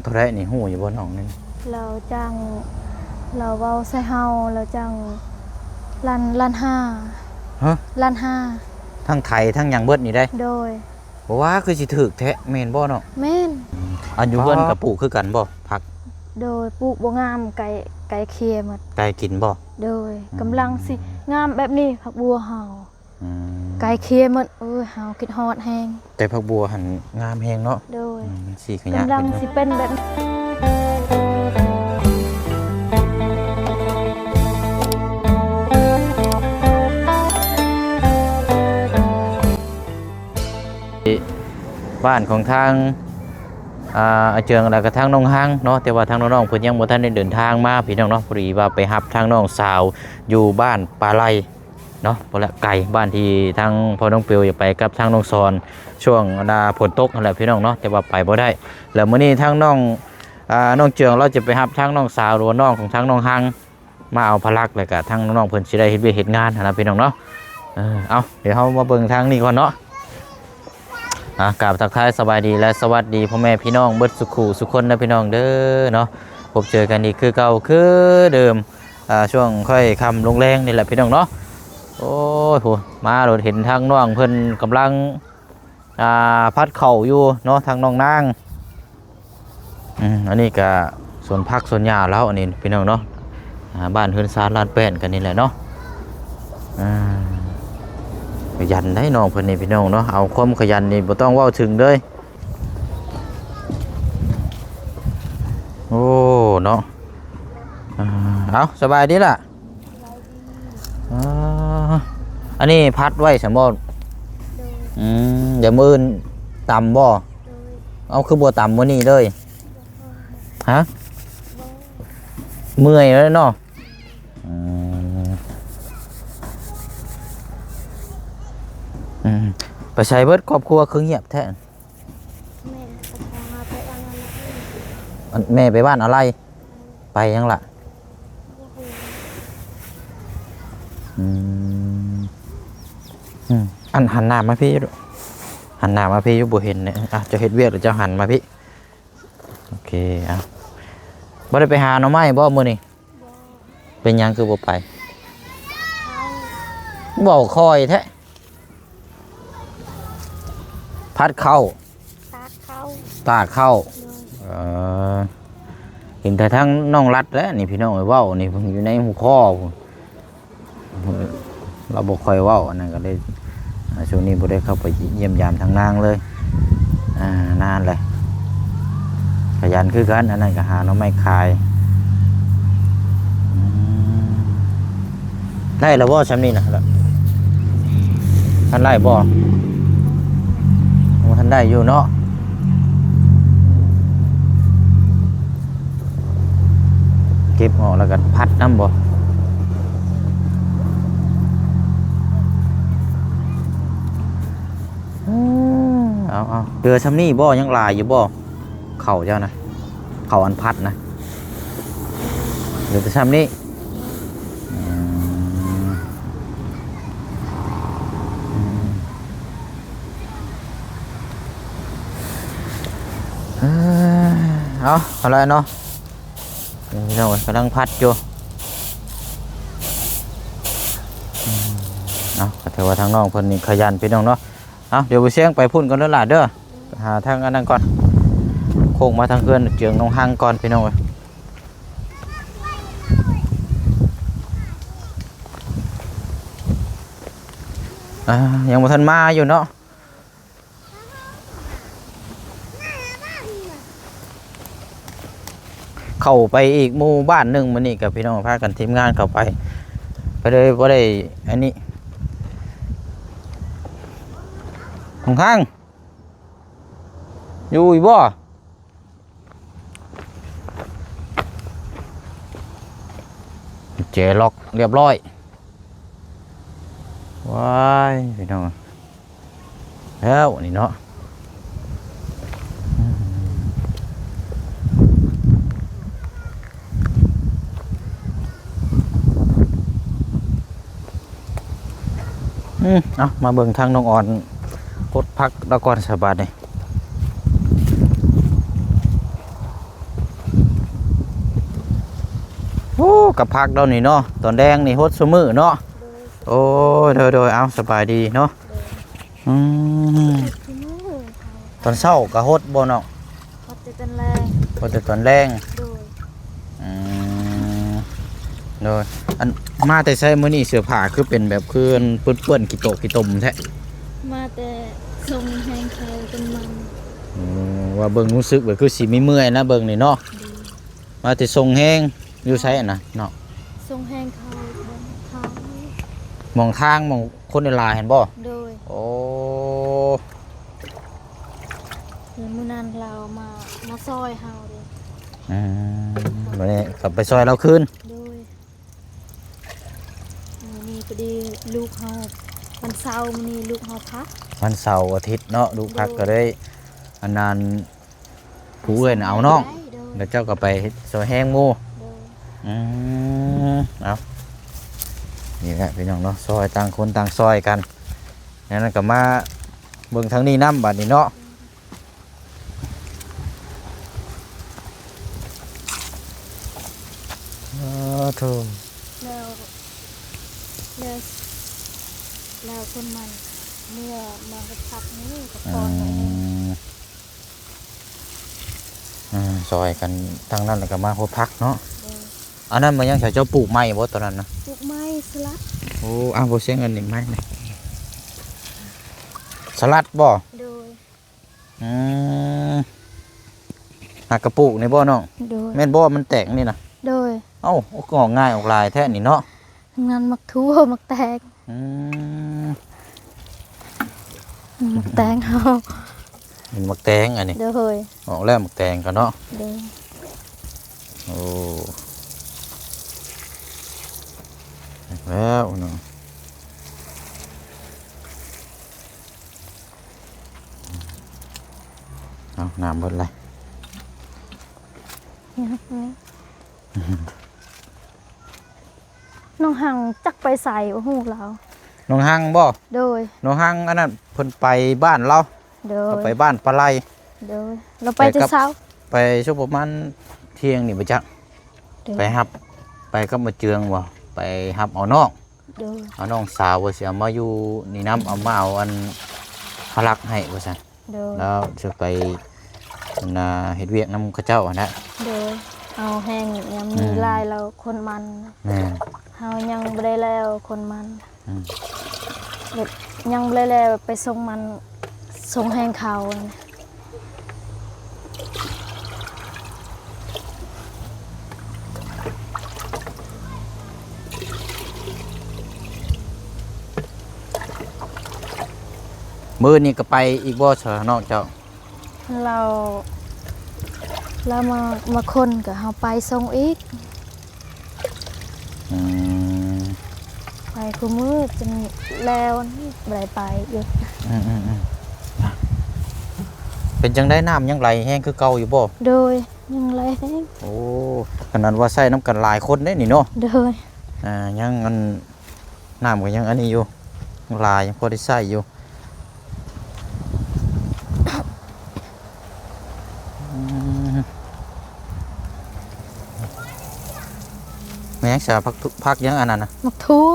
ເທົ່າໃດນີ້ ຮູ້ຢູ່ບໍ່ນ້ອງນີ້? ລາວຈ້າງ ລາວເວົ້າໃສ່ເຮົາ ລາວຈ້າງລ້ານ ລ້ານຫ້າ. ຮະ? ລ້ານຫ້າ. ທັງໄຖທັງຫຍັງເບິດນີ້ເດ້? ໂດຍ. ບໍ່ວ່າຄືຊິຖືກແທ້ ແມ່ນບໍ່ນ້ອງ? ແມ່ນ. ອືມ ອັນຢູ່ເຮືອນກໍປູກຄືກັນບໍ່ ຜັກ? ໂດຍ ປູກບໍ່ງາມ ໄກ່ ໄກ່ເຄຍໝົດ. ໄກ່ກິນບໍ່? ໂດຍ. ອືມ ກຳລັງຊິງາມແບບນີ້ ຜັກບົວເຮົາ. ອືມ ໄກ່ເຄຍໝົດ. ໂອ້ຍ ເຮົາຄິດຮອດແຮງ. ແຕ່ຜັກບົວຫັ້ນງາມແຮງເນາະ. ໂດຍ. ອືມ ມັນຊິຂະຫຍາດ ກຳລັງຊິເປັນແບບ ບ້ານຂອງທາງ ອ່າ ອາເຈືອງ ແລ້ວກໍທາງນ້ອງຮັງເນາະ, ແຕ່ວ່າທາງນ້ອງໆເພິ່ນຍັງບໍ່ທັນໄດ້ເດີນທາງມາ ພີ່ນ້ອງເນາະ. ພໍດີວ່າໄປຮັບທາງນ້ອງສາວຢູ່ບ້ານປາໄລ ເນາະ ພຸ້ນແຫຼະ ໄກ ບ້ານທີ່ທາງພໍ່ນ້ອງເປວຢາກໄປກັບທາງນ້ອງສອນ ຊ່ວງອັນນ່າຝົນຕົກຫັ້ນແຫຼະ ພີ່ນ້ອງເນາະ, ແຕ່ວ່າໄປບໍ່ໄດ້. ແລ້ວມື້ນີ້ທາງນ້ອງ ອ່າ ນ້ອງເຈືອງລາວຈະໄປຮັບທາງນ້ອງສາວ ຫຼືວ່ານ້ອງຂອງທາງນ້ອງຮັງ ມາເອົາພະລັກ ແລ້ວກະທາງນ້ອງໆເພິ່ນຊິໄດ້ເຮັດວຽກເຮັດງານຫັ້ນນະ ພີ່ນ້ອງເນາະ. ເອີ ເອົາ ດຽວເຮົາມາເບິ່ງທາງນີ້ກ່ອນເນາະ. ອ່າ ກາບທັກທາຍສະບາຍດີ ແລະ ສະຫວັດດີພໍ່ແມ່ພີ່ນ້ອງເບິດສູ່ຄູ່ສູ່ຄົນເດີ ພີ່ນ້ອງເດີເນາະ. ພົບເຈີກັນອີກຄືເກົ່າຄືເດີມ ອ່າ ຊ່ວງຄ່ອຍຄ່ຳລົງແລງນີ້ແຫຼະ ພີ່ນ້ອງເນາະ. ໂອ້ຍ ໂຫ ມາໂລດ ເຫັນທາງນ້ອງເພິ່ນກຳລັງ ອ່າ ຜັດເຂົ້າຢູ່ເນາະ ທາງນ້ອງນາງ. ອືມ ອັນນີ້ກະສວນຜັກສວນຫຍ້າລາວ ອັນນີ້ ພີ່ນ້ອງເນາະ. ອ່າ ບ້ານເຮືອນຊານລາດແປ້ນກັນນີ້ແຫຼະເນາະ. ອ່າ ຂະຫຍັນໄດ໋ນ້ອງເພິ່ນນີ້ ພີ່ນ້ອງເນາະ, ເອົາຄວາມຂະຫຍັນນີ້ບໍ່ຕ້ອງເວົ້າເຖິງເລີຍ. ໂອ້ ເນາະ. ອ່າ ເອົາ ສະບາຍດີລະ. ອ່າ ອັນນີ້ພັດໄວ້ຊັ້ນບໍ່? ໂດຍ. ອືມ ດຽວມື້ອື່ນຕຳບໍ່? ໂດຍ. ເອົາ ຄືບໍ່ຕຳມື້ນີ້ເລີຍ? ຮະ? ບໍ່. ເມື່ອຍແລ້ວເນາະ. ອືມ ອືມ ໄປໃສເບິດຄອບຄົວຄືງຽບແທ້? ແມ່ໄປຫາ ໄປບ້ານອາໄລ. ອັນ ແມ່ໄປບ້ານອາໄລ? ໄປຫຍັງລະ? ບໍ່ຮູ້. ອືມ ອືມ ອັນ ຫັນໜ້າມາພີ້ດູ ຫັນໜ້າມາພີ້ຢູ່ ບໍ່ເຫັນເດ. ອ່ະ ເຈົ້າເຮັດວຽກແລ້ວເຈົ້າຫັນມາພີ້. ໂອເຄ ອ່ະ ບໍ່ໄດ້ໄປຫາໜໍ່ໄມ້ບໍ່ມື້ນີ້? ບໍ່. ເປັນຫຍັງຄືບໍ່ໄປ? ເຂົ້າ. ເວົ້າຄ່ອຍແທ້. ພັດເຂົ້າ. ຕາກເຂົ້າ. ຕາກເຂົ້າ. ໂດຍ. ເອີ ເຫັນແຕ່ທາງນ້ອງລັດແຫຼະນີ້ ພີ່ນ້ອງເອີຍ ເວົ້ານີ້ ຢູ່ໃນຫູຄໍພຸ້ນ. ລາວບໍ່ຄ່ອຍເວົ້າ ອັນນັ້ນກໍເລີຍ ອ່າ ຊ່ວງນີ້ບໍ່ໄດ້ເຂົ້າໄປຢ້ຽມຢາມທາງນາງເລີຍ ອ່າ ນານແຫຼະ. ຂະຫຍັນຄືກັນ ອັນນັ້ນກໍຫາໜໍ່ໄມ້ຂາຍ. ອືມ ໄດ້ແລ້ວບໍ່ຊ່ຳນີ້ນະ? ທັນໄດ້ບໍ່? ໂອ້ ທັນໄດ້ຢູ່ເນາະ. ເກັບອອກແລ້ວກໍພັດນຳບໍ່? ເອີ ເອົາໆ ເຫຼືອຊ່ຳນີ້ບໍ່? ຍັງຫຼາຍຢູ່ບໍ່? ເຂົ້າເຈົ້ານະ ເຂົ້າອັນພັດນະ ເຫຼືອແຕ່ຊ່ຳນີ້. ອືມ ເອີ ເອົາ ເອົາລະເນາະ ພີ່ນ້ອງເອີຍ ກຳລັງພັດຢູ່. ອືມ ເອົາ ກໍຖືວ່າທາງນ້ອງເພິ່ນນີ້ຂະຫຍັນ ພີ່ນ້ອງເນາະ. ເອົາ ດຽວບໍ່ສຽງໄປພຸ້ນກ່ອນເດີຫຼານເດີ ໄປຫາທາງອັນນັ້ນກ່ອນ ໂຄ້ງມາທາງເຮືອນເຈືອງນ້ອງຮັງກ່ອນ ພີ່ນ້ອງເອີຍ. ອ່າ ຍັງບໍ່ທັນມາຢູ່ເນາະ. ເຂົ້າໄປອີກໝູ່ບ້ານໜຶ່ງ ມື້ນີ້ກໍພີ່ນ້ອງພາກັນທີມງານເຂົ້າໄປ ໄປເລີຍ ບໍ່ໄດ້ອັນນີ້. ນ້ອງຮັງ ຢູ່ອີກບໍ່? ແຈລັອກລຽບຮ້ອຍ. ວ້າຍ ພີ່ນ້ອງ ແລ້ວນີ້ເນາະ. ອືມ ເອົາ ມາເບິ່ງທາງນ້ອງອອນ ກົດຜັກລາວກ່ອນສະບາດນີ້. ໂອ້ ກັບຜັກດອກນີ້ເນາະ ຕອນແລງນີ້ຫົດຊຸມື້ເນາະ. ໂດຍ ໂອ້ຍ ໂດຍໆ ເອົາ ສະບາຍດີເນາະ. ໂດຍ ອືມ ຫົດຊຸມື້. ຕອນເຊົ້າກໍຫົດບໍ່ນ້ອງ? ຫົດແຕ່ຕອນແລງ. ຫົດແຕ່ຕອນແລງ. ໂດຍ ອືມ ໂດຍ. ອັນ ມາແຕ່ໃສມື້ນີ້ ເສື້ອຜ້າຄືເປັນແບບ ຄືອັນເປື້ອນໆ ຂີ້ຕົກຂີ້ຕົມແທ້? ມາແຕ່ສົ່ງແຮງເຂົາເປັນມັນ. ໂອ້ ວ່າເບິ່ງຮູ້ສຶກແບບຄືຊິມີເມື່ອຍນະ ເບິ່ງນີ້ເນາະ. ໂດຍ ມາແຕ່ສົ່ງແຮງ. ຢູ່ໃສຫັ້ນນະເນາະ? ສົ່ງແຮງເຂົາ ບ່ອນທາງ ໝ່ອງທາງ ໝ່ອງຄົນຫຼາຍໆຫັ້ນບໍ່? ໂດຍ ໂອ້ ແລ້ວມື້ນັ້ນລາວມາ ມາຊ່ອຍເຮົາເດ້. ອືມ ບັດນີ້ກໍໄປຊ່ອຍລາວຄືນ. ໂດຍ ມື້ນີ້ພໍດີລູກເຮົາ ວັນເສົາ ມື້ນີ້ລູກເຮົາພັກ. ວັນເສົາອາທິດເນາະ ລູກພັກ. ໂດຍ ກໍເລີຍ ອັນນັ້ນ ຜູ້ເອື້ອຍນະເອົານ້ອງ. ໂດຍ ແລ້ວເຈົ້າກໍໄປຊ່ອຍແຮງໝູ່. ໂດຍ ອືມ ເອົາ ນີ້ແຫຼະພີ່ນ້ອງເນາະ ຊ່ອຍ ຕ່າງຄົນຕ່າງຊ່ອຍກັນ. ແນວນັ້ນກໍມາເບິ່ງທາງນີ້ນຳບັດນີ້ເນາະ. ໂອ້ໂທ້ ແລ້ວ ແລ້ວ ແລ້ວຄົນມັນເມື່ອມາຮັບພັກນີ້ກໍ ອືມ ກ່ອນໜ້ອຍໜຶ່ງ. ອືມ ຊ່ອຍກັນທາງນັ້ນ ແລ້ວກໍມາຫົດຜັກເນາະ. ໂດຍ ອັນນັ້ນມັນຍັງ ເຈົ້າປູກໄມ້ບໍ່ຕອນນັ້ນນະ? ປູກໄມ້ສະຫຼັດ. ໂອ້ ອ້າວ ບໍ່ຊຽງ ອັນນີ້ໄມ້ນະ ສະຫຼັດບໍ່? ໂດຍ ອືມ ຫາກະປູກນີ້ບໍ່ນ້ອງ? ໂດຍ ແມ່ນບໍ່ ມັນແຕກນີ້ນະ? ໂດຍ ເອົ້າ ອອກງ່າຍອອກຫຼາຍແທ້ນີ້ເນາະ. ນັ້ນໝາກຖົ່ວ ໝາກແຕງ. ອືມ ໝາກແຕງເຮົາ ເປັນໝາກແຕງອັນນີ້. ໂດຍ ອອກແລ້ວໝາກແຕງກໍເນາະ. ໂດຍ ໂອ້ ແລ້ວເນາະ. ເອົາ ນ້ຳເບິດເລີຍ. ນ້ອງຮັງຈັກໄປໃສ ບໍ່ຮູ້ລາວ. ນ້ອງຮັງບໍ່? ໂດຍ ນ້ອງຮັງອັນນັ້ນເພິ່ນໄປບ້ານລາວ. ໂດຍ ເພິ່ນໄປບ້ານປາໄລ. ໂດຍ ລາວໄປແຕ່ເຊົ້າ ໄປຊ່ວງປະມານທ່ຽງນີ້ບໍ່ຈັກ. ໂດຍ ໄປຮັບ ໄປກັບໝາເຈືອງບໍ່? ໄປຮັບເອົານ້ອງ. ໂດຍ ເອົານ້ອງສາວວ່າຊິເອົາມາຢູ່ນີ້ນຳ ເອົາມາເອົາອັນພະລັກໃຫ້ວ່າຊັ້ນ. ໂດຍ ແລ້ວຊິໄປອັນນ່າເຮັດວຽກນຳເຂົາເຈົ້າຫັ້ນນະ. ໂດຍ ເອົາແຮງຍັງມີ ອືມ ຫຼາຍແລ້ວຄົນມັນ. ແມ່ນ ເຮົາຍັງບໍ່ໄດ້ແລ້ວຄົນມັນ. ອືມ ແບບຍັງບໍ່ໄດ້ແລ້ວ ໄປສົ່ງມັນ ສົ່ງແຮງເຂົາ. ມື້ນີ້ກໍໄປອີກບໍ່ ສາວນ້ອງເຈົ້າ? ລາວ ລາວມາ ມາຄົນກໍເຮົາໄປສົ່ງອີກ. ອືມ ໄປຄູ່ມື້ຈົນແລ້ວ ບໍ່ໄດ້ໄປຢູ່. ອືມໆໆ ເປັນຈັ່ງໃດ ນ້ຳຍັງໄຫຼແຮງຄືເກົ່າຢູ່ບໍ່? ໂດຍ ຍັງໄຫຼແຮງ. ໂອ້ ຂະໜາດວ່າໃຊ້ນຳກັນຫຼາຍຄົນເດ້ນີ້ເນາະ. ໂດຍ ອ່າ ຍັງອັນ ນ້ຳກໍຍັງອັນນີ້ຢູ່ ຍັງຫຼາຍ ຍັງພໍໄດ້ໃຊ້ຢູ່. ອືມ ແມ່ນຫຍັງຊະ ຜັກ ຜັກຫຍັງອັນນັ້ນນະ? ໝາກຖົ່ວ.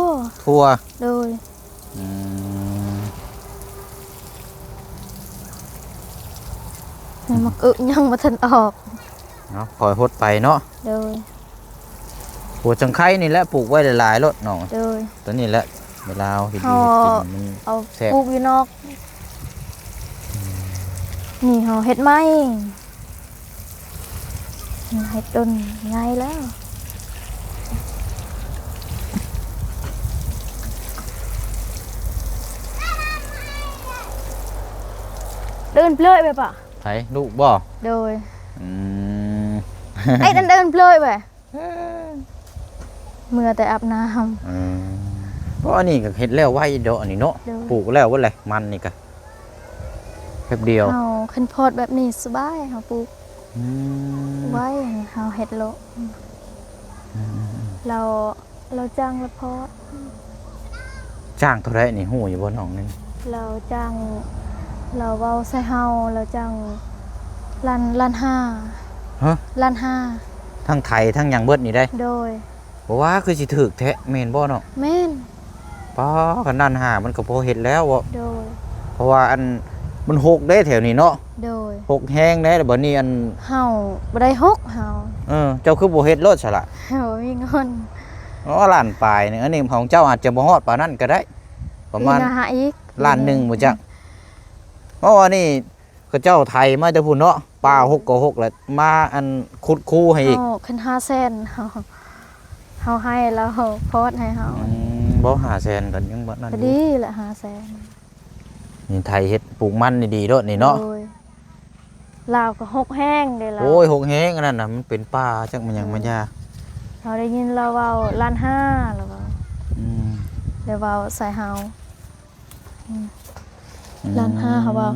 ຖົ່ວ. ໂດຍ ອືມ ແມ່ນໝາກອຶຍັງບໍ່ທັນອອກ. ເນາະ ຄ່ອຍຫົດໄປເນາະ. ໂດຍ ຫົວຈັງໄຄນີ້ແຫຼະ ປູກໄວ້ຫຼາຍໆໂລດນ້ອງ. ໂດຍ ຕົວນີ້ແຫຼະ ເວລາເຮົາເຮັດຢູ່ເຮັດກິນມັນແຊບ. ເຮົາເອົາປູກຢູ່ນອກ. ອືມ ນີ້ເຮົາເຮັດໃໝ່ ເຮັດຕົ້ນໃຫຍ່ແລ້ວ. ເດີນເບລີຍໄປປະ? ໃຜ ລູກບໍ່? ໂດຍ ອືມ ໄອ້ນັ້ນເດີນເບລີຍໄປ. ເອີ ເມືອແຕ່ອາບນ້ຳ. ອືມ ເພາະອັນນີ້ກໍເຮັດແລ້ວໄວເດາະ ອັນນີ້ເນາະ. ໂດຍ ປູກແລ້ວເບິດແຫຼະ ມັນນີ້ກະແປັບດຽວ. ເຮົາຄັນພອດແບບນີ້ສະບາຍ ເຮົາປູກ ອືມ ໄວ ເຮົາເຮັດໂລະ. ອືມໆໆ ລາວ ລາວຈ້າງລະພໍ. ຈ້າງເທົ່າໃດນີ້ ຮູ້ຢູ່ບໍ່ນ້ອງນີ້? ລາວຈ້າງ ລາວເວົ້າໃສ່ເຮົາ ລາວຈ້າງລ້ານ ລ້ານຫ້າ. ຮະ? ລ້ານຫ້າ ທັງໄຖທັງຫຍັງເບິດນີ້ເດ້? ໂດຍ ບໍ່ວ່າຄືຊິຖືກແທ້ ແມ່ນບໍ່ນ້ອງ? ແມ່ນ. ປ້າ ຄັນລ້ານຫ້າມັນກໍພໍເຮັດແລ້ວເບາະ? ໂດຍ. ເພາະວ່າອັນ ມັນຮົກເດ້ແຖວນີ້ເນາະ. ໂດຍ. ຮົກແຮງເດ້ ແລ້ວບັດນີ້ອັນ ເຮົາບໍ່ໄດ້ຮົກເຮົາ. ເອີ ເຈົ້າຄືບໍ່ເຮັດໂລດຊະລະ? ເຮົາບໍ່ມີເງິນ. ອໍ ລ້ານປາຍນີ້ ອັນນີ້ຂອງເຈົ້າອາດຈະບໍ່ຮອດປານນັ້ນກໍໄດ້ ປະມານ ປີໜ້າອີກ ລ້ານໜຶ່ງບໍ່ຈັກ. ເພາະວ່ານີ້ ເຂົາເຈົ້າໄຖມາແຕ່ພຸ້ນເນາະ ປ່າ ໂດຍ ຮົກກໍຮົກແລ້ວ ມາອັນຂຸດຄູໃຫ້ອີກ. ໂອ້ ຄັນຫ້າແສນ ເຮົາ ເຮົາໃຫ້ແລ້ວ ເຮົາພອດໃຫ້ເຮົາ. ອືມ ບໍ່ ຫ້າແສນກໍຍັງບໍ່ນັ້ນຢູ່ ພໍດີແຫຼະ ຫ້າແສນ. ນີ້ໄຖເຮັດປູກມັນນີ້ດີໂລດນີ້ເນາະ. ໂດຍ. ລາວກໍຮົກແຮງເດ້ລາວ. ໂອ້ຍ ຮົກແຮງອັນນັ້ນນະ ມັນເປັນປ່າ ຈັກແມ່ນຫຍັງ ເອີ ມັນຢາ. ເຮົາໄດ້ຍິນລາວເວົ້າລ້ານຫ້າ ລາວເວົ້າ. ອືມ ແລ້ວເວົ້າໃສ່ເຮົາ. ອືມ ອືມ ລ້ານຫ້າ ເຮົາວ່າ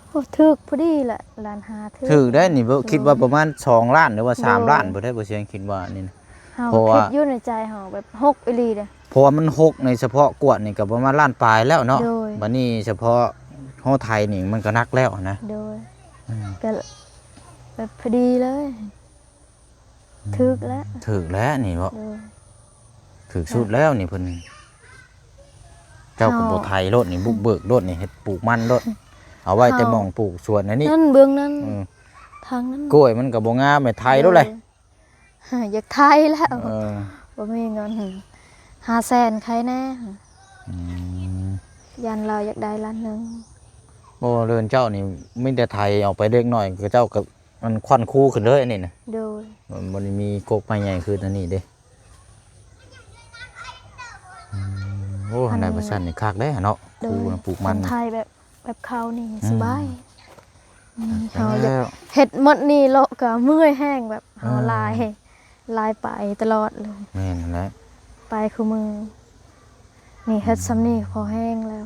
ໂອ້ ຖືກພໍດີແຫຼະ ລ້ານຫ້າ ຖືກ ຖືກໄດ໋ນີ້. ບໍ່ ໂດຍ. ຄິດວ່າປະມານສອງລ້ານ ຫຼືວ່າສາມ ໂດຍ ລ້ານພຸ້ນໄດ໋ ບໍ່ສຽງຄິດວ່ານີ້ນະ. ເຮົາ ເພາະວ່າ ຄິດຢູ່ໃນໃຈເຮົາແບບຮົກອີ່ຫຼີເດ້ ເພາະວ່າມັນຮົກໃນສະເພາະກວດນີ້ກໍປະມານລ້ານປາຍແລ້ວເນາະ. ໂດຍ. ບັດນີ້ສະເພາະເຮົາໄຖນີ້ມັນກໍໜັກແລ້ວນະ. ໂດຍ. ອືມ ກໍແບບພໍດີເລີຍ. ອືມ ຖືກແລ້ວ ຖືກແລ້ວນີ້ເນາະ. ໂດຍ. ຖືກສຸດແລ້ວນີ້ເພິ່ນ ເຈົ້າກໍບໍ່ໄຖໂລດນີ້ ບຸກເບີກໂລດນີ້ ເຮັດປູກມັນໂລດ ເອົາໄວ້ແຕ່ໝ່ອງປູກສວນອັນນີ້ ນັ້ນເບື້ອງນັ້ນ. ເອີ ທາງນັ້ນ ກ້ວຍມັນກໍບໍ່ງາມ ໄປໄຖໂລດແຫຼະ. ໂດຍ. ຢາກໄຖແລ້ວ. ເອີ ບໍ່ມີເງິນ ຫ້າແສນ ໃຄແນ່. ອືມ ຢ້ານລາວຢາກໄດ້ລ້ານໜຶ່ງ. ບໍ່ ເຮືອນເຈົ້ານີ້ມີແຕ່ໄຖອອກໄປເລັກນ້ອຍ ເຂົາເຈົ້າກໍ ມັນຂວັນຄູຂຶ້ນເລີຍອັນນີ້ນະ. ໂດຍ. ມັນບໍ່ໄດ້ມີກົກໄມ້ໃຫຍ່ຄືອັນນີ້ເດ້. ອືມ ໂອ້ ອັນໃດປະຊັ້ນນີ້ຄັກເດ້ເນາະ. ໂດຍ. ຄູນະ ປູກມັນ ໄຖແບບ ແບບເຂົານີ້ ອືມ ສະບາຍ. ອືມ ເຮົາຢາກເຮັດໝົດນີ້ເລາະກໍເມື່ອຍແຮງ ແບບເຮົາ ເອີ ລາຍ ລາຍໄປຕະຫຼອດເລີຍ. ແມ່ນແຫຼະ ໄປຄູ່ມື້ນີ້ ເຮັດ ອືມ ສ່ຳນີ້ພໍແຮງແລ້ວ.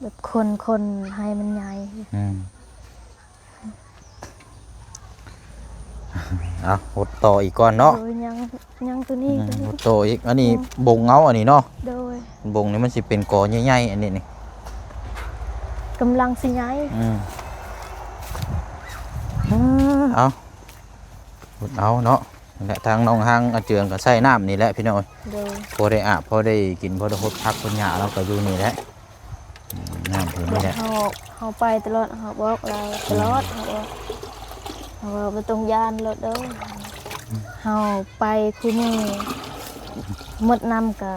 ແບບຄົນໆ ໃຫ້ມັນໃຫຍ່. ອືມ ເອົາ ຫົດຕໍ່ອີກກ່ອນເນາະ. ໂດຍ ຍັງ ຍັງໂຕນີ້ ອືມ ໂຕນີ້ ຫົດຕໍ່ອີກ. ອັນນີ້ ອືມ ບົງເອົາອັນນີ້ເນາະ. ໂດຍ. ບົງນີ້ມັນຊິເປັນກໍໃຫຍ່ໆ ອັນນີ້ນີ້ ກຳລັງຊິໃຫຍ່. ອືມ ເອົາ ເອົາເນາະ ແລະ ທາງນ້ອງຮັງອາເຈືອງກໍໃຊ້ນ້ຳນີ້ແຫຼະພີ່ນ້ອງ. ໂດຍ. ພໍໄດ້ອາບ ພໍໄດ້ກິນ ພໍໄດ້ຫົດຜັກຫົດຫຍ້າ ລາວກໍຢູ່ນີ້ແຫຼະ ອືມ ນ້ຳເພິ່ນນີ້ແຫຼະ. ເຮົາ ເຮົາໄປຕະຫຼອດ ເຮົາບອກລາວຕະຫຼອດ. ອືມ ເຮົາບອກ ເຮົາວ່າບໍ່ຕ້ອງຢ້ານໂລດເດີ ອືມ ເຮົາໄປຄູ່ມື້ ໝົດນ້ຳກໍ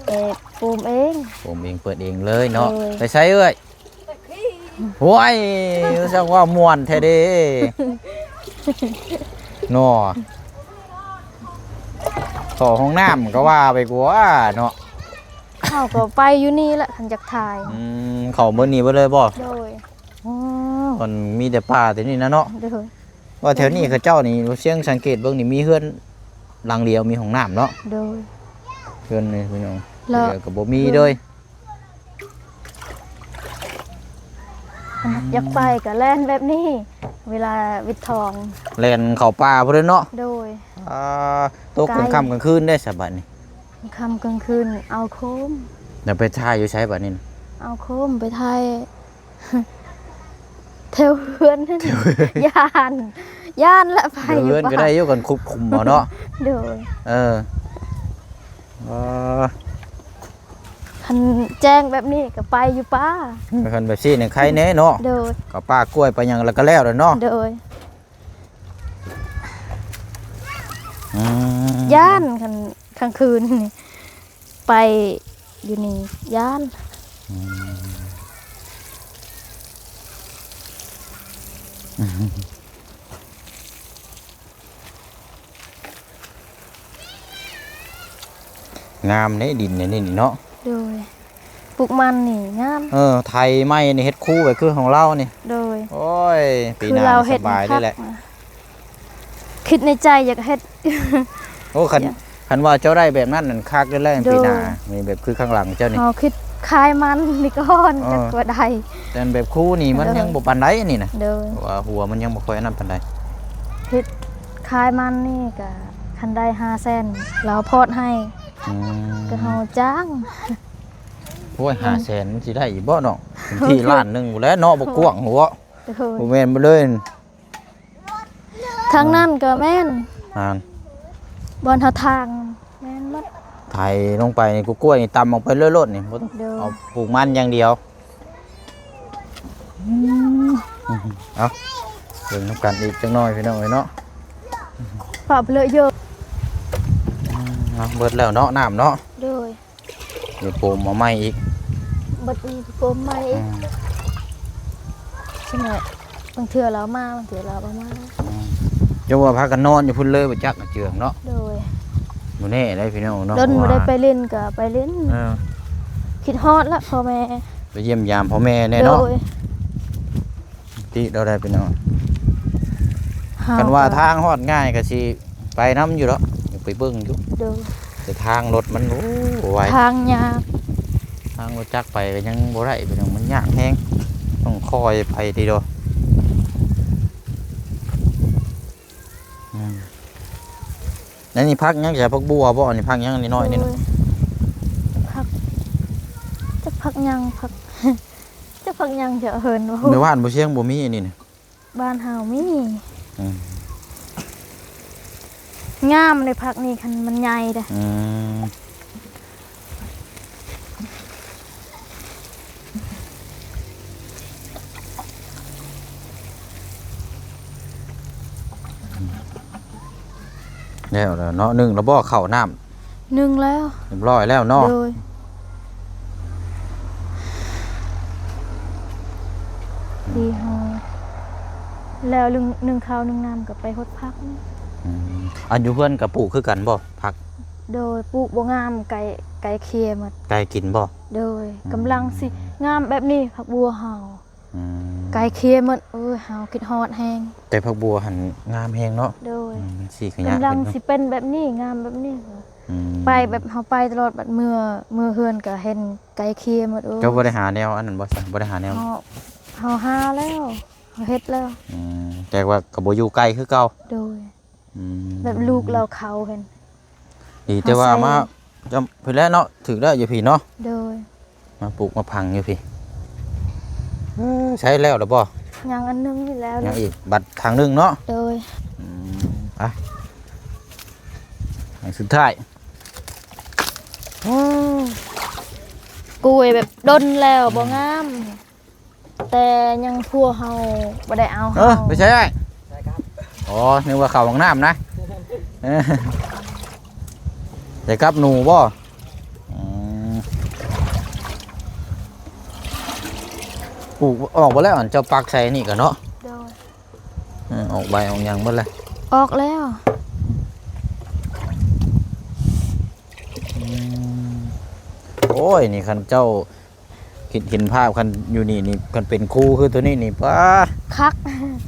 ໄປປູມເອງ ປູມເອງ ເປີດເອງເລີຍເນາະ. ໂດຍ. ໄປໃສເອື້ອຍ? ໂອ້ຍ ຈັ່ງວ່າມ່ວນແທ້ເດ້ເນາະ ເຂົ້າຫ້ອງນ້ຳກໍວ່າໄປກວ່າເນາະ. ເຮົາກໍໄປຢູ່ນີ້ແຫຼະ ຄັນຢາກຖ່າຍ. ອືມ ເຂົ້າມື້ນີ້ເບິດເລີຍບໍ່? ໂດຍ. ອໍ ມັນມີແຕ່ປ່າແຖວນີ້ນະເນາະ. ໂດຍ. ວ່າແຖວນີ້ເຂົາເຈົ້ານີ້ ສຽງສັງເກດເບິ່ງນີ້ ມີເຮືອນຫຼັງດຽວ ມີຫ້ອງນ້ຳເນາະ. ໂດຍ. ເຮືອນນີ້ພີ່ນ້ອງ ແລ້ວ ທີ່ເຫຼືອກໍບໍ່ມີເລີຍ. ຢາກໄປກໍແລ່ນແບບນີ້ ເວລາວິດທອງ ແລ່ນເຂົ້າປ່າພຸ້ນເນາະ. ໂດຍ. ອ່າ ຕົກກາງຄ່ຳກາງຄືນເດ້ສະບາດນີ້. ກາງຄ່ຳກາງຄືນເອົາໂຄມ. ແລ້ວໄປຖ່າຍຢູ່ໃສບາດນີ້? ເອົາໂຄມໄປຖ່າຍແຖວເຮືອນ. ແຖວເຮືອນ ຢ້ານ ຢ້ານແຫຼະໄປ. ແຖວເຮືອນກໍໄດ້ຢູ່ ກັນຄຸບຄຸມເອົາເນາະ. ໂດຍ. ເອີ ເອີ ຄັນແຈ້ງແບບນີ້ກໍໄປຢູ່ປ່າ. ເອີ ຄັນແບບຊີ້ນີ້ໄຄແນ່ເນາະ. ໂດຍ. ກໍປ່າກ້ວຍໄປຫຍັງແລ້ວກໍແລ້ວແຫຼະເນາະ. ໂດຍ. ອືມ ຢ້ານ ຄັນກາງຄືນນີ້ ໄປຢູ່ນີ້ຢ້ານ. ອືມ ງາມເດ້ ດິນໃນນີ້ເນາະ. ໂດຍ. ປູກມັນນີ້ງາມ. ເອີ ໄຖໃໝ່ນີ້ ເຮັດຄູໄວ້ຄືຂອງລາວນີ້. ໂດຍ. ໂອ້ຍ ປີໜ້ານີ້ສະບາຍເດ້ແຫຼະ. ຄິດໃນໃຈຢາກເຮັດ. ໂອ້ ຄັນ ຄັນວ່າເຈົ້າໄດ້ແບບນັ້ນນັ້ນຄັກເດ້ແຫຼະ. ໂດຍ. ປີໜ້ານີ້ ແບບຄືຂ້າງຫຼັງເຈົ້ານີ້ ເຮົາຄິດຂາຍມັນນີ້ກ່ອນ. ເອີ ຈັກວ່າໄດ້. ແຕ່ແບບຄູນີ້ມັນ ໂດຍ ຍັງບໍ່ປານໃດນີ້ນະ. ໂດຍ. ເພາະວ່າຫົວມັນຍັງບໍ່ຄ່ອຍອັນນັ້ນປານໃດ. ເຮັດຂາຍມັນນີ້ກະ ຄັນໄດ້ຫ້າແສນ ລາວພອດໃຫ້. ອືມ ກະເຮົາຈ້າງ. ໂອ້ຍ ຫ້າແສນມັນຊິໄດ້ອີກບໍ່ເນາະ? ເປັນທີ່ລ້ານໜຶ່ງພຸ້ນແຫຼະເນາະ ບໍ່ກວ້າງຫົວ. ໂດຍ. ບໍ່ແມ່ນບໍ່ເລີຍ. ທາງນັ້ນກໍແມ່ນ. ອ່າ ໂ ບ່ອນເຮົາຖາງ ແມ່ນໝົດ ໄຖລົງໄປນີ້ ກະກ້ວຍນີ້ຕຳອອກໄປໂລດໆນີ້ ບໍ່ຕ້ອງ ໂດຍ ເອົາປູກມັນຢ່າງດຽວ. ອືມ ເອົາ ເບິ່ງນຳກັນອີກຈັກໜ່ອຍພີ່ນ້ອງເອີຍເນາະ. ປະເພີເຍອະ ອືມ ເອົາ ເບິດແລ້ວເນາະ ນ້ຳເນາະ. ໂດຍ ດຽວໂປມເອົາໃໝ່ອີກ ເບິດນີ້ໂປມໃໝ່ອີກ. ອືມ ຊັ້ນແຫຼະ ບາງເທື່ອລາວມາ ບາງເທື່ອລາວບໍ່ມາ. ອືມ ເຈົ້າວ່າພາກັນນອນຢູ່ພຸ້ນເລີຍບໍ່ຈັກ ເຈື່ອງເນາະ. ໂດຍ ບໍ່ແນ່ໄດ໋ພີ່ນ້ອງເນາະ ດົນບໍ່ໄດ້ໄປຫຼິ້ນກະໄປຫຼິ້ນ. ເອີ ຄິດຮອດລະພໍ່ແມ່ ໄປຢ້ຽມຢາມພໍ່ແມ່ແດ່ເນາະ. ໂດຍ ຕິເຮົາໄດ້ພີ່ນ້ອງ ຄັນວ່າທາງຮອດງ່າຍກະຊິໄປນຳຢູ່ດອກ ຢາກໄປເບິ່ງຢູ່. ໂດຍ ແຕ່ທາງລົດມັນ ໂອ້ ບໍ່ໄຫວ ທາງຍາກ ທາງລົດຈັກໄປກະຍັງບໍ່ໄດ້ພີ່ນ້ອງ ມັນຍາກແຮງ ຕ້ອງຄ່ອຍໄປຕິດອກ. ອືມ ອັນນີ້ຜັກຫຍັງ ໃສ່ຜັກບົ່ວບໍ່? ອັນນີ້ຜັກຫຍັງ ອັນນີ້ນ້ອຍນີ້ນະ? ໂດຍ ຜັກ ຈັກຜັກຫຍັງ ຜັກ ຈັກຜັກຫຍັງຈະເອີ້ນບໍ່ຮູ້. ໃນບ້ານບໍ່ຊຽງບໍ່ມີອັນນີ້ນະ? ບ້ານເຮົາມີ. ອືມ ງາມເດ້ຜັກນີ້ ຄັນມັນໃຫຍ່ເດ້. ອືມ ແລ້ວລະເນາະ ໜຶ້ງລະບໍ່ເຂົ້ານ້ຳ? ໜຶ້ງແລ້ວ ຮຽບຮ້ອຍແລ້ວເນາະ. ໂດຍ ດີເຮົາ ແລ້ວໜຶ້ງ ໜຶ້ງເຂົ້າໜຶ້ງນ້ຳກະໄປຫົດຜັກ. ອືມ ອັນຢູ່ເຮືອນກະປູກຄືກັນບໍ່ ຜັກ? ໂດຍ ປູກບໍ່ງາມ ໄກ່ ໄກ່ເຄຍໝົດ. ໄກ່ກິນບໍ່? ໂດຍ ອືມ ກຳລັງຊິງາມແບບນີ້ ຜັກບົ່ວເຮົາ. ອືມ ໄກ່ເຄຍໝົດ. ໂອ້ຍ ເຮົາຄິດຮອດແຮງ ແຕ່ຜັກບົ່ວຫັ້ນງາມແຮງເນາະ. ໂດຍ ອືມ ສີຂະຫຍະ ກຳລັງຊິເປັນແບບນີ້ ງາມແບບນີ້. ອືມ ໄປແບບເຮົາໄປຕະຫຼອດ ບາດເມືອ ເມືອເຮືອນກະເຫັນໄກ່ເຄຍໝົດ. ໂອ້ຍ ເຈົ້າບໍ່ໄດ້ຫາແນວອັນນັ້ນບໍ່ຊະ? ບໍ່ໄດ້ຫາແນວ ເຮົາ ເຮົາຫາແລ້ວ ເຮົາເຮັດແລ້ວ. ອືມ ແຕ່ວ່າກະບໍ່ຢູ່ໄກຄືເກົ່າ. ໂດຍ ອືມ ແບບລູກລາວເຂົ້າຫັ້ນ ດີແຕ່ວ່າມາຈຳພີ້ແຫຼະເນາະ ຖືກແລ້ວຢູ່ພີ້ເນາະ. ໂດຍ ມາປູກມາຝັງຢູ່ພີ້. ເອີ ໃຊ້ແລ້ວລະບໍ່? ຍັງອັນໜຶ່ງນີ້ແລ້ວ ຍັງອີກບັດທາງໜຶ່ງເນາະ. ໂດຍ ອືມ ໄປ ອັນສຸດທ້າຍ. ໂອ້ ກ້ວຍແບບດົນແລ້ວ ອືມ ບໍ່ງາມ. ແຕ່ຍັງຜົວເຮົາບໍ່ໄດ້ເອົາ. ເອີ ເຮົາ ໄປໃສອ້າຍ? ອໍ ນຶກວ່າເຂົ້າຫ້ອງນ້ຳນະ. ເອີ ໄດ້ກັບໜູບໍ່? ອືມ ປູກອອກບໍ່ແລ້ວ ອັນເຈົ້າປັກໃສ່ນີ້ກະເນາະ. ໂດຍ ເອີ ອອກໃບອອກຫຍັງໝົດແລ້ວ. ອອກແລ້ວ. ອືມ ໂອ້ຍ ນີ້ຄັນເຈົ້າ ຄິດເຫັນພາບ ຄັນຢູ່ນີ້ນີ້ ຄັນເປັນຄູຄືໂຕນີ້ນີ້ ປ້າ ຄັກ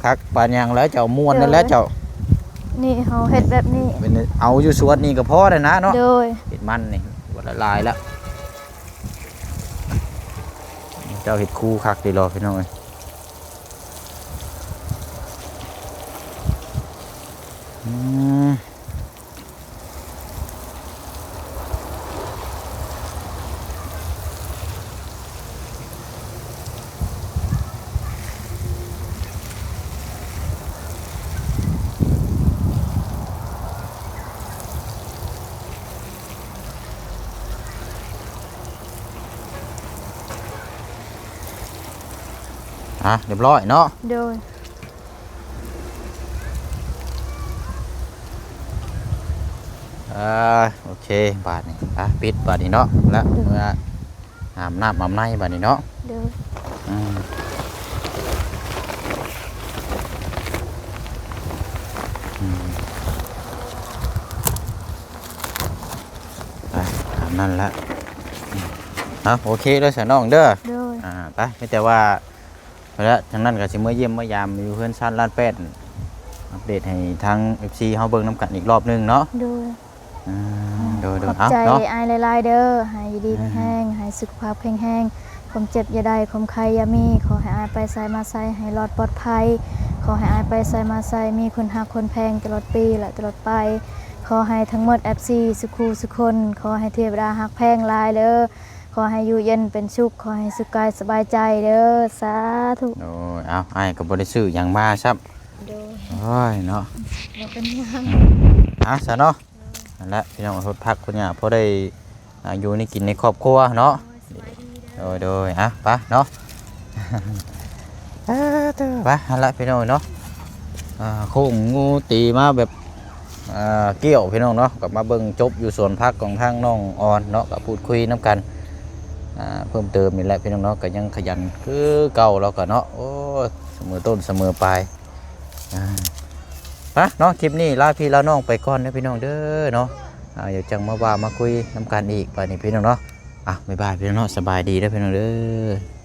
ຄັກປານຫຍັງແລ້ວເຈົ້າ ມ່ວນນັ້ນແຫຼະເຈົ້າ. ໂດຍ ນີ້ເຮົາເຮັດແບບນີ້ ເປັນ ເອົາຢູ່ສວນນີ້ກະພໍແລ້ວນະເນາະ. ໂດຍ ເຮັດມັນນີ້ ບໍ່ລະລາຍລະ. ເຈົ້າເຮັດຄູຄັກດີຫຼໍພີ່ນ້ອງເອີຍ. ອືມ ອ່ະ ຮຽບຮ້ອຍເນາະ. ໂດຍ ອ່າ ໂອເຄ ບາດນີ້ ອ່ະ ປິດບາດນີ້ເນາະ ລະ ໂດຍ ເມືອອາບນ້ຳອາບໃນບາດນີ້ເນາະ. ໂດຍ ອືມ ອືມ ໄປ ຕາມນັ້ນລະ. ເອົາ ໂອເຄເດີສາວນ້ອງເດີ. ໂດຍ ອ່າ ໄປ ມີແຕ່ວ່າ ແລ້ວຈັ່ງນັ້ນກະຊິເມືອຢ້ຽມເມືອຢາມຢູ່ເຮືອນຊານລ້ານແປດ ອັບເດດໃຫ້ທາງເອັຟຊີເຮົາເບິ່ງນຳກັນອີກລອບໜຶ່ງເນາະ. ໂດຍ ອືມ ໂດຍໆ ຂອບໃຈ ເອົາເນາະ ອ້າຍຫຼາຍໆເດີ ໃຫ້ຢູ່ດີມີແຮງ ອືມ ໃຫ້ສຸຂະພາບແຂງແຮງ ຄວາມເຈັບຢ່າໄດ້ ຄວາມໄຂ້ຢ່າມີ ຂໍໃຫ້ອ້າຍໄປໃສມາໃສໃຫ້ລອດປອດໄພ ຂໍໃຫ້ອ້າຍໄປໃສມາໃສມີຄົນຮັກຄົນແພງຕະຫຼອດປີ ແລະ ຕະຫຼອດໄປ ຂໍໃຫ້ທັງໝົດເອັຟຊີສຸຂູສຸຄົນ ຂໍໃຫ້ເທວະດາຮັກແພງຫຼາຍເດີ ຂໍໃຫ້ຢູ່ເຢັນເປັນສຸກ ຂໍໃຫ້ສຸກກາຍສະບາຍໃຈເດີ ສາທຸ. ໂດຍ ເອົາ ອ້າຍກະບໍ່ໄດ້ຊື້ຫຍັງມາຊ້ຳ. ໂດຍ ໂອ້ຍເນາະ ບໍ່ເປັນຫຍັງ ອ່າ ຊະເນາະ. ນັ້ນແຫຼະພີ່ນ້ອງ ຫົດຜັກຫົດຫຍ້າ ພໍໄດ້ ອ່າ ຢູ່ໄດ້ກິນໃນຄອບຄົວເນາະ. ໂດຍ ໂດຍ ອ່ະ ໄປເນາະ ເອີ ເດີ ໄປ ຫັ້ນລະພີ່ນ້ອງເນາະ. ອ່າ ໂຄ້ງງູຕີມາແບບ ອ່າ ກ້ຽວພີ່ນ້ອງເນາະ. ກໍມາເບິ່ງຈົບຢູ່ສວນຜັກຂອງທາງນ້ອງອອນເນາະ ກໍພູດຄຸຍນຳກັນ ອ່າ ເພີ່ມເຕີມນີ້ແຫຼະພີ່ນ້ອງເນາະ. ກໍຍັງຂະຫຍັນຄືເກົ່າລາວກໍເນາະ ໂອ້ຍ ສະເໝີຕົ້ນສະເໝີປາຍ. ອ່າ ໄປເນາະ ຄລິບນີ້ລາພີ່ລານ້ອງໄປກ່ອນເດີພີ່ນ້ອງເດີເນາະ. ອ່າ ດຽວຈັ່ງມາວ່າມາຄຸຍນຳກັນອີກບາດນີ້ພີ່ນ້ອງເນາະ. ອ່ະ ບາຍບາຍພີ່ນ້ອງເນາະ ສະບາຍດີເດີພີ່ນ້ອງເດີ.